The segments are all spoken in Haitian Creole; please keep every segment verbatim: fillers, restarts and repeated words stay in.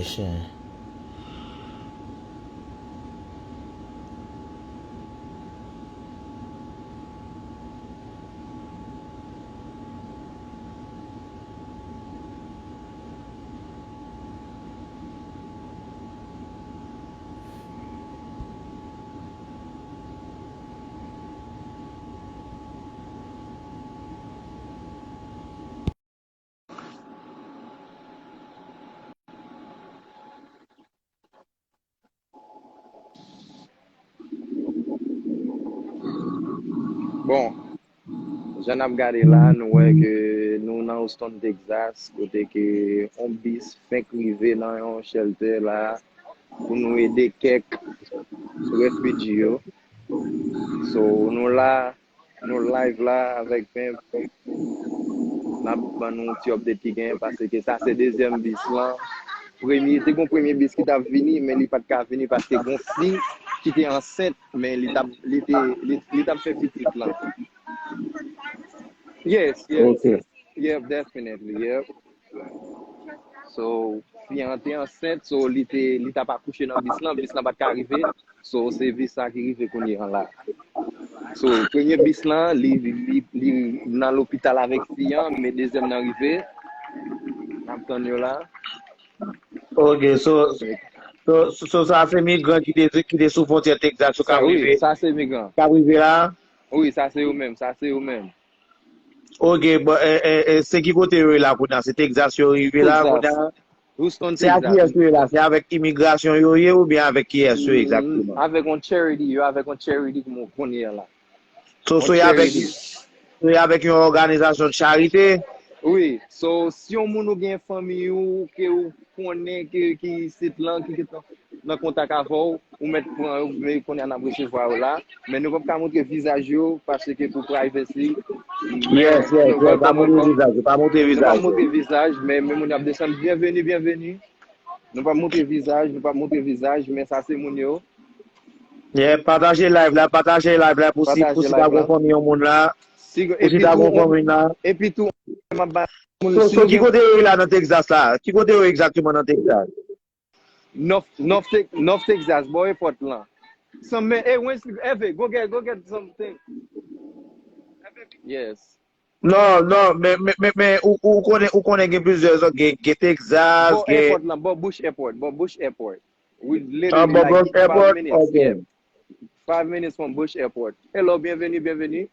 Chen. Bon, jan n ap gade la, nou wè ke nou nan Houston, Texas, kote ke yon bis fenk rive nan yon shelter la pou nou ede kèk refugee yo. So, nou la, nou live la avèk Pimp. N ap ban nou ti update ki genyen, paske sa se dezyèm bis lan. Premye, te gon premye bis ki t ap vini, men li pa t ka vini paske gon fi ki te ansent, men li t ap, li te, li, li t ap fè pitit lan. Yes, yes. Ok. Yep, definitely, yep. So, fi an te ansent, so li te, li t ap akouche nan bis lan, bis lan pa t ka rive. So, se bis sa ki rive kounye an la. So, premye bis lan, li, li, li nan lopital avèk fi an, men dezyèm nan rive. N ap tann yo la. Ok, so, so, so, so sa se migran ki te, ki te sou fwontyè Texas yo k ap rive. Sa, wi, sa se migran. K ap rive la? Wi, sa se yo menm, sa se yo menm. Ok, bon, e, e, e, se ki kote yo ye la kounye a? Se Texas yo rive la kounye a? Houston, Texas. Se a kiyès yo ye la? Se avèk imigrasyon yo ye oubyen avèk kiyès yo egzakteman? Avèk yon charity, yo avèk yon charity kounye a la. So, so y avèk, so y avèk yon òganizasyon de charite? Wi. So, si yon moun ou gen fanmi ou, ke ou konnen ke, ki isit lan, ki, ki nan, nan kontak avè w, ou mèt pran yo, men kounye a n ap resevwa yo la. Men nou p ap ka montre vizaj yo, paske pou privacy. Yes, yes, yes, pa montre vizaj yo, pa montre vizaj yo. Nou p ap montre vizaj, men, men moun y ap desann, byenveni, byenveni. Nou p ap montre vizaj, nou p ap montre vizaj, men sa se moun yo. Yeah, pataje live la, pataje live la pou si, pou si ta gon fanmi yon moun la. Pou si ta gon fanmi la. Epi tou, m ap ba moun. So, so, ki kote yo ye la nan Texas la? Ki kote yo ye egzakteman nan Texas? North, North, Te- North Texas, bò airport lan. Some, hey, Wesley, Eve, go get, go get something. Yes. Non, non, men, men, men, men ou, ou konnen, ou konnen gen plizyè zòn, gen, gen Texas, gen. Bò airport lan, bò Bush Airport, bò Bush Airport. We literally, ah, bò Bush Airport? Ok. Yeah. Five minutes from Bush Airport. Hello, byenveni, byenveni.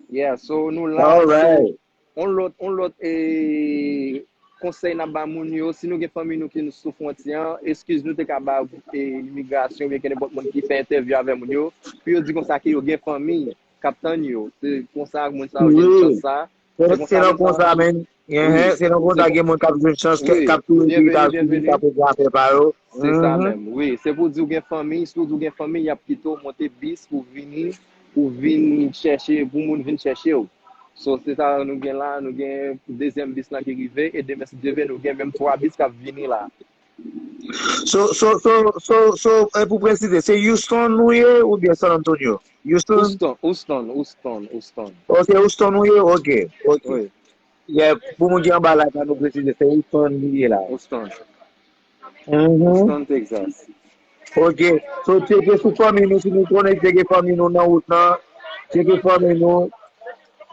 Yeah, so nou la. All right. So, on lòt, on lòt, eh, konsèy n ap ba moun yo, si nou gen fanmi nou ki sou fwontyè an, eskiz nou te ka ba, eh, imigrasyon, oubyen ke nenpòt moun ki fè entèvyou avè moun yo, pou yo di konsa ke yo gen fanmi k ap tann yo. Se konsa moun sa yo jwenn chans sa. Se nan konsa, men, se nan konsa gen moun k ap jwenn chans, k ap touye peyi Etazini, k ap regle afè pa yo. Se sa menm, wi. Se pou di w gen fanmi, si w di w gen fanmi, y ap kite w monte bis pou vini, pou vin chèche, pou moun vin chèche w. So, se sa nou gen la, nou gen dezyèm bis lan ki rive, e demen, si Dye vle, nou gen menm twa bis k ap vini la. So, so, so, so, so, e pou presize, se Houston nou ye oubyen San Antonio? Houston? Houston, Houston, Houston, Houston. Oh, se Houston nou ye? Ok, ok. Wi. Yeah, pou moun ki anba live la, nou presize, se Houston li ye la. Houston. Mhm. Houston, Texas. Ok. So, tcheke sou fanmi nou, si nou konnen tcheke fanmi nou nan wout lan. Tcheke fanmi nou.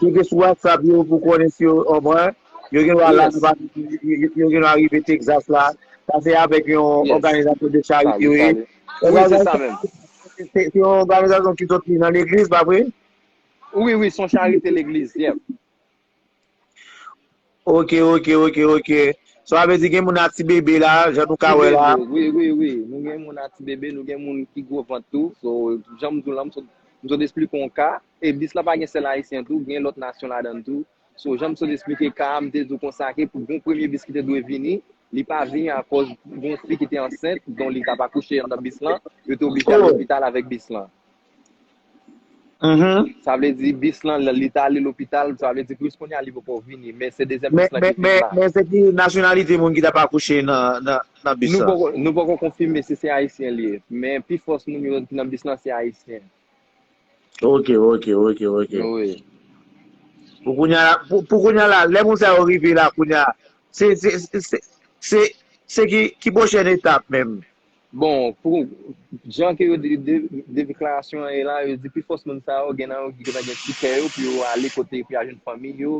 Tcheke sou WhatsApp yo pou konnen si yo, o mwen, yo gen dwa la, yo, yo, yo gen dwa rive Texas la. Sa se avèk yon òganizasyon de charite yo ye. Wi, se sa menm. Se, se yon òganizasyon ki soti nan legliz, pa vre? Wi, wi, se yon charite legliz, yep. Ok, ok, ok, ok. Sa vle di gen moun a ti bebe la, jan nou ka wè la. Wi, wi, wi. Nou gen moun a ti bebe, nou gen moun ki gwo vant tou. So, jan m di w lan, m sot, m sot esplike yon ka. E bis la pa gen sèl ayisyen tou, gen lòt nasyon ladan l tou. So, jan m sot esplike ka a, m te di w konsa ke pou gon premye bis ki te dwe vini, li pa vini akòz gon fi ki te ansent, donk li t ap akouche anndan bis lan, yo te oblije al lopital avèk bis lan. Mhm. Sa vle di bis lan, li t ale lopital, sa vle di plis kounye a li poko vini, men se dezyèm bis lan ki vini la. Men, men, men se ki nasyonalite moun ki t ap akouche nan, nan, nan bis lan? Nou poko, nou poko konfime si se ayisyen li ye, men pi fòs moun yo ki nan bis lan se ayisyen. Ok, ok, ok, ok. Wi. Pou kounye a la, pou, pou kounye a la, lè moun sa yo rive la kounye a, se, se, se, se, se, se ki, ki pwochèn etap menm? Bon, pou jan ke yo de, de, deklarasyon an ye la, yo di pi fòs moun sa yo, gen nan yo ki gentan gen ti kè yo pou yo ale kote pou y al jwenn fanmi yo,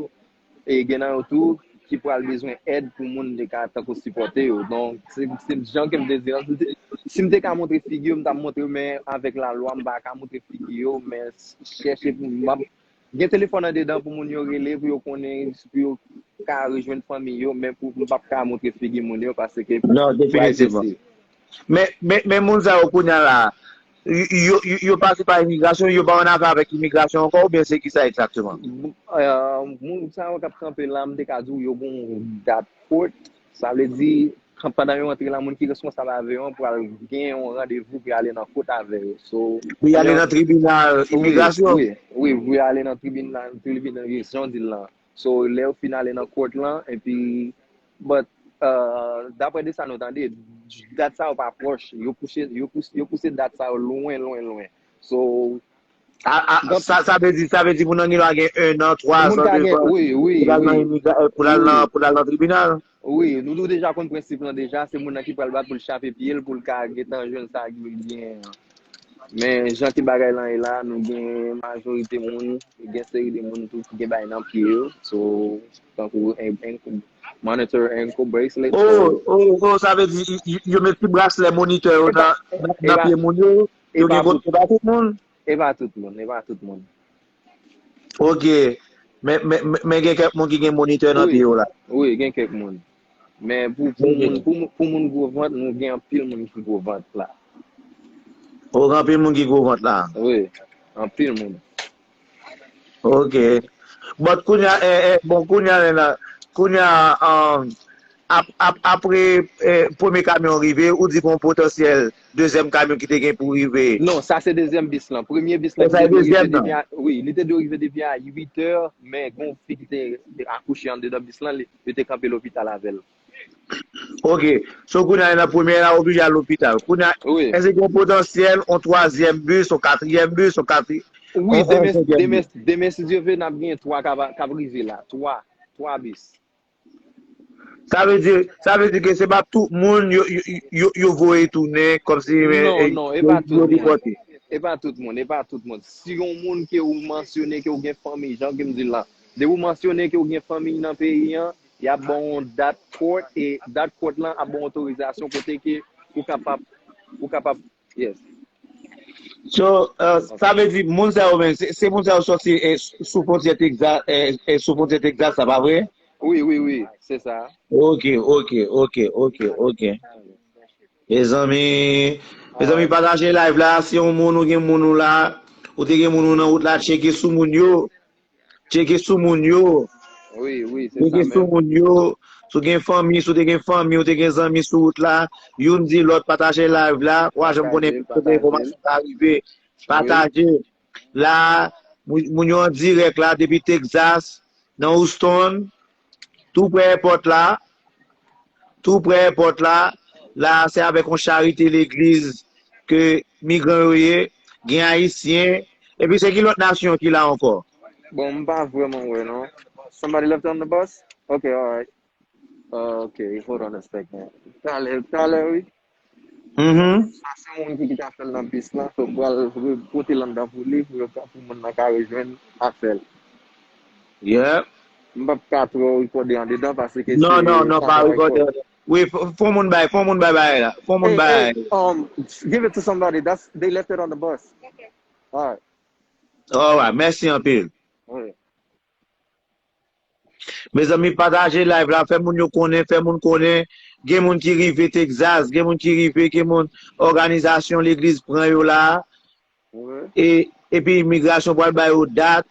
e gen nan yo tou ki pral bezwen èd pou moun te ka tankou sipòte yo. Donk, se, se jan ke m te di an, si m te, si m te ka montre figi yo, m t ap montre yo, men avèk lalwa, m pa ka montre figi yo, men chèche pou m ap gen telefòn andedan pou moun yo rele, pou yo konnen, pou yo ka rejwenn fanmi yo, men pou m p ap ka montre figi moun yo, paske Non, definitivman. Men, men, men moun sa yo kounye a la, yo, yo, yo pase pa imigrasyon, yo pa an afè avèk imigrasyon ankò, oubyen se kisa egzakteman? Moun sa yo k ap kanpe la, m te ka di w yo gon dat court, sa vle di, pandan yo antre la, moun ki responsab avyon an pral gen yon randevou pou y ale nan court avè yo. So, Pou y ale nan tribinal imigrasyon? Wi, wi, pou y ale nan tribinal, tribinal, wi, jan w di l lan. So, lè yo fin ale nan court lan, epi, but, uh, daprè de sa nou tande, dat sa yo pa pwòch. Yo pouse, yo pouse, yo pouse dat sa yo lwen, lwen, lwen. So, a, a, sa, sa vle di, sa vle di moun nan gen dwa gen en an, twa zan devan pou l al nan imigra- pou l al nan, pou l al nan tribinal? Wi, nou, nou deja konn prensip lan deja, se moun nan ki pral bat pou l chape pye l, pou l ka gentan jwenn sa ki l genyen an. Men jan ke bagay lan ye la, nou gen majorite moun, gen seri de moun tou ki gen bagay nan pye yo. So, tankou en, en, monitor ankle bracelet. Oh, oh, oh, sa vle di yo met ti braslè monitè yo nan, nan pye moun yo. Yo gen, e pa tout moun? E pa tout moun, e pa tout moun. Ok. Men, men, men, men gen kèk moun ki gen monitè nan pye yo la. Wi, gen kèk moun. Men pou, pou moun, pou, pou moun gwo vant, nou gen anpil moun ki gwo vant la. O, gen anpil moun ki gwo vant la. Wi, anpil moun. Ok. But kounye a, eh, eh, bon, kounye a, kounye a, um, ap, ap, apre eh, premye kamyon rive, ou di gon potansyèl dezyèm kamyon ki te gen pou rive. Non, sa se dezyèm bis lan. Premye bis lan, li te dwe rive depi a, wi, li te dwe rive depi a uit è, men gon fi ki te akouche andedan bis lan, li, yo te kanpe lopital avè l. Ok. So, kounye a, nan premye a, oblije al lopital. Kounye a, èske gen potansyèl, yon twazyèm bis, yon katriyèm bis, yon katri- Wi, demen, demen, demen, si Dye vle, n ap gen twa k ap, k ap rive la. Twa, twa bis. Sa vle di, sa vle di ke se pa tout moun yo, yo, yo, yo voye tounen kòmsi yo depòte. E pa tout moun, e pa tout moun. Si yon moun ke ou mansyone ke ou gen fanmi, jan ke m di l la, depi ou mansyone ke ou gen fanmi nan peyi an, y ap ba w yon dat court, e dat court lan ap ba w otorizasyon kote ke ou kapab, ou kapab, yes. So, uh, sa vle di moun sa yo menm, se, se moun sa yo sòti eh, sou fwontyè Texas, eh, eh, sou fwontyè Texas, sa pa vre? Wi, wi, wi, se sa. Ok, ok, ok, ok, ok. Mezanmi, mezanmi, pataje live la. Si yon moun ou gen moun ou la, ou te gen moun ou nan wout la, tcheke sou moun yo. Tcheke sou moun yo. Wi, wi, se sa menm. Tcheke sou moun yo. Si w gen fanmi, si w te gen fanmi, ou te gen zanmi sou wout la, youn di lòt, pataje live la. Ou pa janm konnen kote enfòmasyon ka rive. Pataje. La, moun, moun yo an dirèk la depi Texas, nan Houston, tou prè èpòt la, tou prè èpòt la. La, se avèk yon charite legliz ke migran yo ye, gen ayisyen, epi se ki lòt nasyon ki la ankò? Bon, m pa vrèman wè, non. Somebody left on the bus? Okay, alright. Ok, hold on a second. Talè, talè, wi. Mhm. Sa se yon moun ki kite afè l nan bis lan, so m pral pote l anndan pou li, pou yo ka, pou moun nan ka rejwenn afè l. Yeah. M p ap ka twò rekòde andedan, paske se... Non, non, non, pa rekòde andedan. Wi, fò, fò moun bay, fò moun bay bagay la. Fò moun bay. Hey, hey, um, give it to somebody. That's, they left it on the bus. Alright. Alright, mèsi anpil. Wi. Mezanmi, pataje live la, fè moun yo konnen, fè moun konnen. Gen moun ki rive Texas, gen moun ki rive, gen moun òganizasyon legliz pran yo la. E, epi imigrasyon pral ba yo dat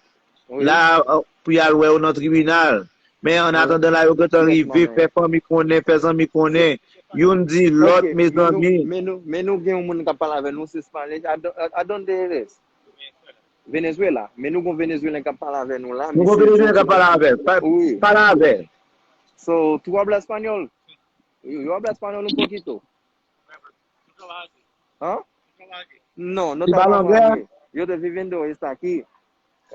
la, pou y al wè yo nan tribinal. Men an atandan la, yo gentan rive, fè fanmi konnen, fè zanmi konnen. Youn di lòt, mezanmi. Men nou, men nou gen yon moun k ap pale avè nou, se Spanish. I don't, I don't do this. Venezuela. Men nou gon Venezuelan k ap pale avè nou la. Nou gon Venezuelan k ap pale avè l. Pale avè l. So, tú hablas español? Yo, yo habla español un poquito. Hein? No, no te hablo inglés. Yo te viviendo está aquí.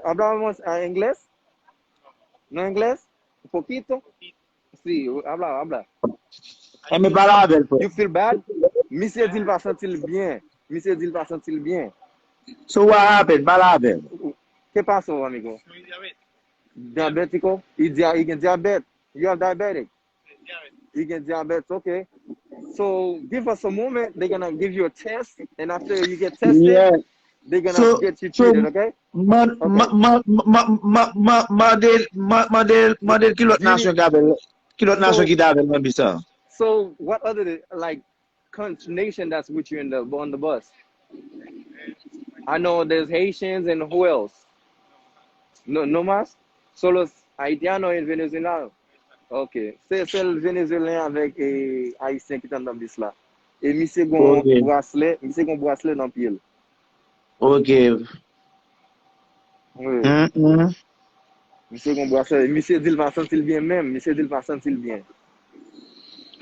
Hablamos ah, inglés? No inglés? Un poquito? Sí, habla, habla. Enben, pale avè l, frè. You feel bad? Misye di l pa santi l byen. Misye di l pa santi l byen. So, what happened? Pale avè l. ¿Qué pasó, amigo? Diabético? Li dia- li gen dyabèt. You have diabetic? Li gen dyabèt, okay. So, give us a moment. They're gonna give you a test, and after you get tested, Yeah. they're gonna So, get you so, treated, okay? man, Okay. man, man, man, man, man, mande, man, mande, mande ki lòt Do you- nasyon ki avè l, ki lòt nasyon So- ki t avè l nan bis sa. So, what other, like, con- nation that's with you in the on the bus? I know there's Haitians and who else? No, no más? Solo Haitiano and Venezuelano. Ok. Se sèl Venezuelyen avèk eh, Ayisyen ki t anndan bis la. E misye gon Ok. braslè, misye gon braslè nan pye l. Ok. Wi. Mm, mm. Misye gon braslè. Misye di l pa santi l byen menm. Misye di l pa santi l byen.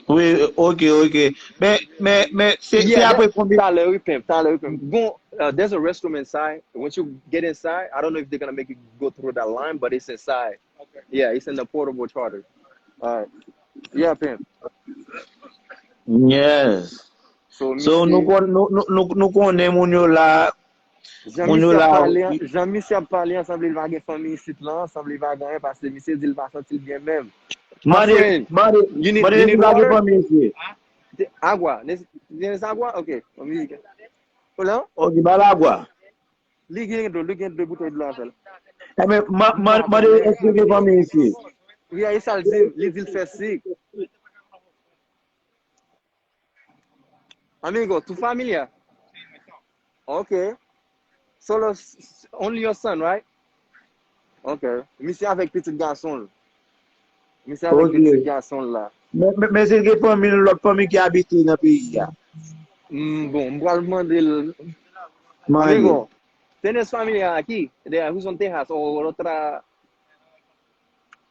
Wi, ok, ok. Men, men, men, se se Yeah, apre that- konbyen Talè, wi, Pimp. Talè, wi, Pimp. Gon, uh, there's a restroom inside. Once you get inside, I don't know if they're gonna make you go through that line, but it's inside. Yeah, it's in the portable charter. All right. Yeah, Pimp. Yes. So, So, nou misye- kon- nou- nou- nou- nou konnen moun yo la, Jan moun yo misye ap la, pale an, jan misye ap pale an, sanble li pa gen fanmi isit lan, sanble li pa gen anyen, paske misye di li pa santi l byen menm. Mande, friend, mande, you need- mande you si need pa gen water? Fanmi isit. Te- Agua. Nes- Tienes agua? Ok. Hola? Ok, ba l agwa. Li gen dlo, li gen de boutèy dlo avè l. Enben, ma- ma- mande èske gen fanmi isit. Wi, e sa l di, li di l fè sik. Amigo, tu familia? Ok. Solo, only your son, right? Ok. Misye avèk pitit gason l. Misye avèk Ok. pitit gason l la. Men, men, men si gen fanmi, lòt fanmi ki abite nan peyi a. Mm, bon, m pral mande l. Mande. Amigo, ¿tienes familia aquí? De who's on Texas o otra?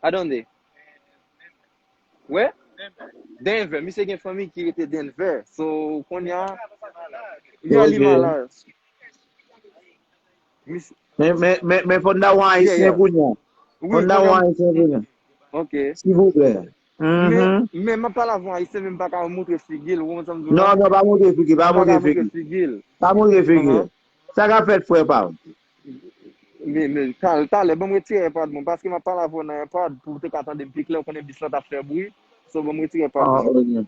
¿A dónde? Where? Denver. Misye gen fanmi ki rete Denver. So, kounye a, yeah, li Ok. malad. Mis- Men, men, men, men fò n da yon Yeah, ayisyen yeah. kounye a. Wi, Fò n da kounye yon a- ayisyen kounye a. Ok. Silvouplè. Men, Mhm. men m ap pale avè yon ayisyen, men m pa ka montre figi l, ou konprann sa m di w la? Non, non, pa montre figi, pa M pa ka montre montre figi. Figi l. Pa montre figi. Aha. Sa k ap fèt, frè pa m? Men, men, talè, talè, ban m retire AirPod mwen, paske m ap pale avè w nan AirPod, pou w te ka tande m pi klè, ou konnen bis lan t ap fè bri. So, ban m retire AirPod Ah, mwen. ok.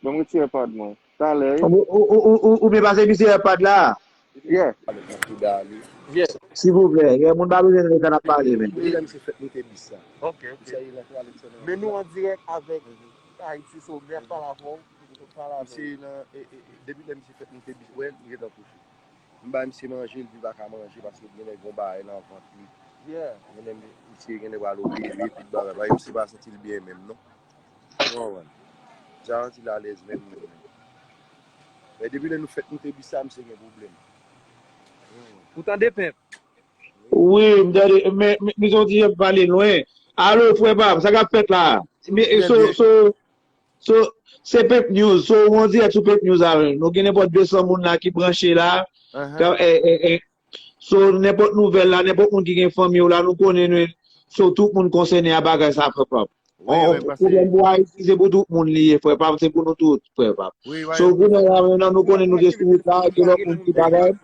Ban m retire AirPod mwen. Talè, wi. Ou, ou, ou, ou, ou byen pase misye AirPod la. Yeah. Avèk Makoudali. Yeah. Silvouplè, gen moun pa bezwen tande sa n ap pale, men. Depi lè misye fèt moute bis sa. Ok, ok. Misye al nan twalèt sèlman. Men nou an dirèk avèk Ayiti, so m ap pale avè w, m ap pale avè w. Misye nan, e, e, e, depi lè misye fèt moute bis, wè, li gentan kouche. M bay misye manje, li di l pa ka manje paske gen nèg gon bagay nan vant li. Yeah. Gen nèg misye gen nèg pral opere, tout bagay. Bagay misye pa santi l byen menm, non. Ou konprann? Sa santi l alèz menm, menm. Men depi lè nou fèt moute bis sa, misye gen pwoblèm. Ou tande, Pimp? Wi, m tande, men, men, men se yon ti jan pale lwen. Alo, frè pa m, sa k ap fèt la? Men, so, so, so, se Pimp News, so, ou an dirèk sou Pimp News la, nou gen nenpòt de san moun la ki branche la. Ka- eh, eh, eh. So, nenpòt nouvèl la, nenpòt moun ki gen fanmi w la, nou konnen nou, so, tout moun konsène a bagay sa, frè pa m. Wi, wi, paske Pwoblèm pou Ayiti, se pou tout moun li ye, frè pa m, se pou nou tout, frè pa m. Wi, wi. So, kounye a la, menm nan nou konnen nou te sou wout la, gen lòt moun ki bagay.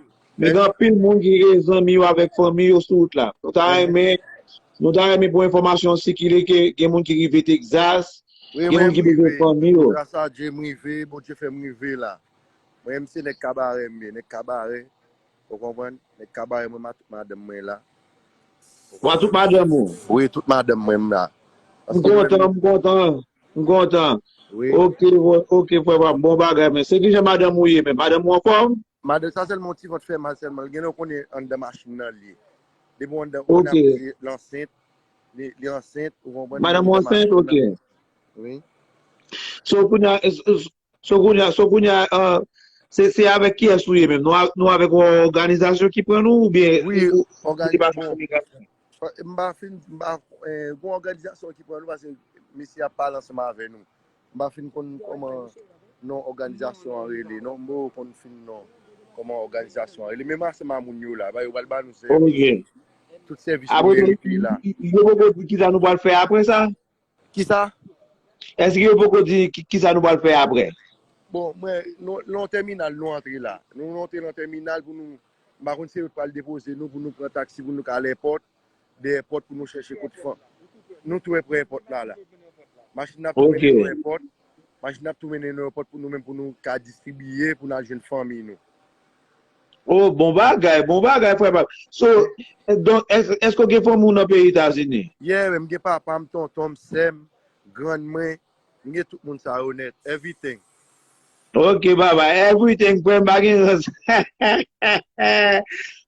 Men gen anpil moun ki gen zanmi yo avèk fanmi yo sou wout la. Nou ta renmen, nou ta renmen pou enfòmasyon sikile ke gen moun ki rive Texas, Wi, gen moun ki bezwen fanmi yo. Gras a Dye, m rive, Bondye fè m rive la. Mwen, m se nèg Kabarè m ye, nèg Kabarè. Ou konprann? Nèg Kabarè, mwen, ma-, tout madanm mwen la. Ou a tout madanm ou? Wi, tout madanm mwen, m la. M kontan, m kontan, m kontan. Wi. Ok, vo- ok, frè pa m, bon bagay, men se kijan madanm ou ye, men madanm ou anfòm? Madanm, sa sèlman yon ti vant fè mal sèlman. Gen lè w konnen anndan machin nan li ye. Depi w anndan, ou Ok. konnen li ansent, li, li ansent, ou konprann? Madanm ou ansent, ok. Wi. So, kounye a, so, so, kounye a, so, kounye a, euh, se, se avèk kiyès ou ye menm? Nou a- nou avèk yon òganizasyon ki pran nou, oubyen Wi, ou- ògani- se pa bon. imigrasyon? M pa fin, m pa, eh, gon òganizasyon ki pran nou, paske mesye ap pale ansanm avè nou. M pa fin konn kòman non òganizasyon an rele, non, m poko konn fin non kòman òganizasyon an rele. Men m ansanm a moun yo la, ba yo pral ba nou sèvis. Ok. Tout sèvis nou Apre tou, merite la. yo poko di kisa nou pral fè apre sa? Kisa? Èske yo poko di ki, kisa nou pral fè apre? Bon, mwen, nou, nan tèminal nou antre la. Nou, nou antre nan tèminal pou nou, m pa konn se yo t pral depoze nou, pou nou pran taksi, pou nou ka al èpòt, de èpòt pou nou chèche kote fan. Nou tou prè èpòt la, la. Machin nan ap tou mennen nou èpòt. Machin nan ap tou mennen nou èpòt pou nou menm, pou nou ka distribiye, pou n al jwenn fanmi nou. Oh, bon bagay, bon bagay, frè pa m. So, donk, èske, èske w gen fanmi w nan peyi Etazini? Yeah, m gen papa m, tonton m, sè m, grann mwen, m gen tout moun sa yo nèt, everything. Ok, baba, everything, frè m, pa gen rans.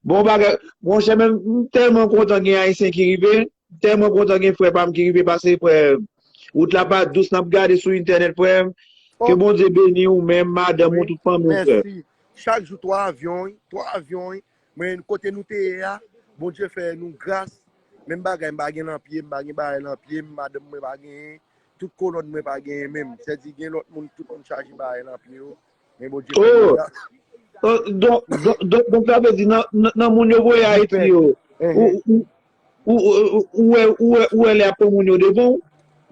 Bon bagay, monchè, men m tèlman kontan gen Ayisyen ki rive, m tèlman kontan gen frè pa m ki rive pase, frè. Wout la pa dous, n ap gade sou entènèt, frè m. Ke Bondye beni ou menm, madanm ou, tout fanmi w, frè. Mèsi. Chak jou, twa avyon, wi, twa avyon, wi. Mwen, kote nou te ye a, Bondye fè nou gras. Menm bagay, m pa gen nan pye m, m pa gen bagay nan pye m, madanm mwen pa genyen. Tout kolòn mwen pa genyen menm. Sèdi gen lòt moun, tout moun chaje bagay nan pye yo. Men Bondye fè nou gras. Oh, donk, donk, donk, donk, sa vle di, nan, nan, nan moun yo voye Ayiti yo, ou, ou, ou, ou, ou wè, ou wè, ou wè lè y ap pran moun yo devan w?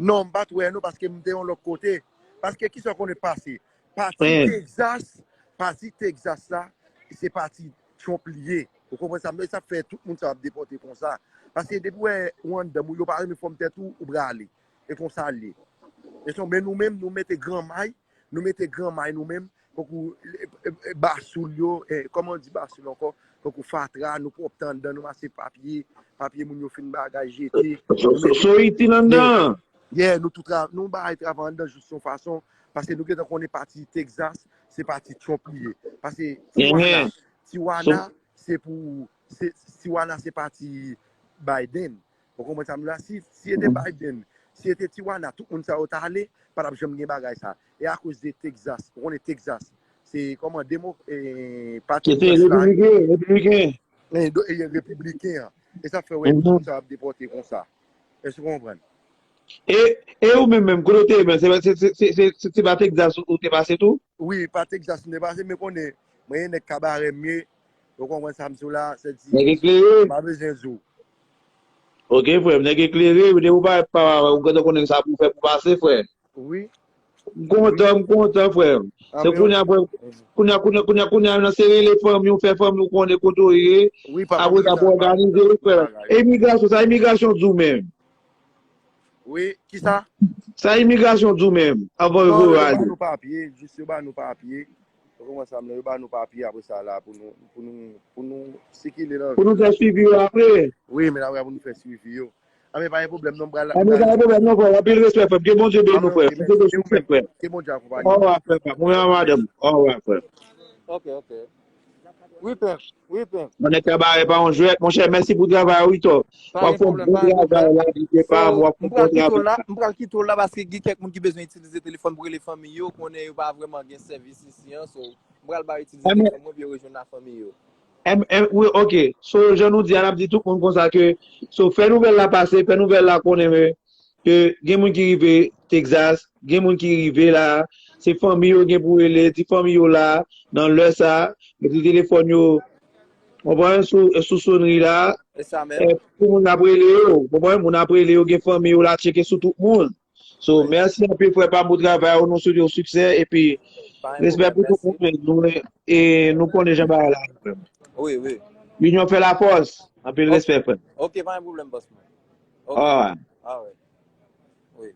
Non, m pa t wè non, paske m te yon lòt kote. Paske kisa w konnen pase? Pati Texas, pati Texas la, se pati Trump li ye. Ou konprann sa? Men sa fè tout moun sa ap depòte konsa. Paske depi w wè ou anndan, moun yo pa renmen fòm tèt ou, ou prale. E konsa l ye. E son, men nou menm, nou mete gran may, nou mete gran may nou menm, tankou, e, e, e, basoul yo, e, kòman di basoul ankò? Tankou fatra, nou pwòpte anndan, nou mase papye, papye moun yo fin bagay jete. So, so, so itil anndan. Yeah, nou tou tra-, nou bay travay anndan jis yon fason, paske nou gentan konnen pati Texas, se pati Trump li ye. Paske Tijuana, Tijuana, se pou, se, Tijuana se pati Biden. Ou konprann sa m di la? Si, si se te Biden, si se te Tijuana, tout moun sa yo t ale, pa t ap janm gen bagay sa. E akoz de Texas, ou konnen Texas, se kòman demo-, e, pati Texas la, repibliken, repibliken. E, do-, e, repibliken an. E sa fè wè tout moun sa ap depòte konsa. Èske w konprann? E, e ou menm, menm, kote w te ye menm, se, se pa Texas ou te pase tou? Wi, pa Texas m te pase, men konnen, mwen e nèg Kabarè m ye, ou konprann sa m di w la, sèdi, nèg eklere. M pa bezwen di w. Ok, frè m, nèg eklere, depi w pa, pa, ou gentan konnen sa pou w fè pou pase, frè. Wi. M kontan, m kontan, frè m. Se kounye a, frè m, kounye a, kounye a, kounye a, kounye a, nan se rele fanmi w, fè fanmi w konnen kote w ye, apre sa pou òganize, frè m. E imigrasyon, sa imigrasyon di w menm? Wi, kisa? Sa imigrasyon di w menm, anvan yo voye w ale? Non, yo ba nou papye, jis yo ba nou papye. Ou konprann sa m di la, yo ba nou papye apre sa la pou nou, pou nou, pou nou sikile nan vil la. Pou nou fè swivi yo apre? Wi, men apre pou nou fè swivi yo. A, men pa gen pwoblèm non, m pral. A, men pa gen pwoblèm non, frè. Anpil respè, frè m. Ke Bondye beni w, frè. Ke Bondye beni w, frè. Ke Bondye akonpanye w. Orewa, frè pa m. Orewa, madanm. Orewa, frè. Ok, ok. Wi, pè. Wi, pè. Mwen nèg Kabarè pa yon jwèt, monchè. Mèsi pou travay ou, Ito. W ap fè yon bon travay la, di pa m, w ap fè yon bon travay. M pral kite w la, m pral kite w la paske gen kèk moun ki bezwen itilize telefòn pou rele fanmi yo, konnen yo pa vrèman gen sèvis isi an, so, m pral ba yo itilize telefòn mwen pou yo rejwenn lafanmi yo. Em, em, wi, ok. So, jan nou di a, n ap di tout moun konsa ke, so, fè nouvèl la pase, fè nouvèl la konnen, ke gen moun ki rive Texas, gen moun ki rive la, se fanmi yo gen pou rele, di fanmi yo la, nan lè sa, mete telefòn yo, konprann, sou, sou sonri la, e, pou moun ap rele yo, konprann, moun ap rele yo, gen fanmi yo la, tcheke sou tout moun. So, mèsi anpil, frè pa m, pou travay ou, nou swete w siksè, epi respè pou tout moun, nou, e nou konnen jan bagay la, frè m. Wi, wi. Linyon fè lafòs. Anpil respè, frè m. Ok, pa gen pwoblèm, bòs mwen. Ok. Alright. Alright. Wi.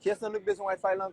Kiyès nan nou ki bezwen Wi-Fi lan?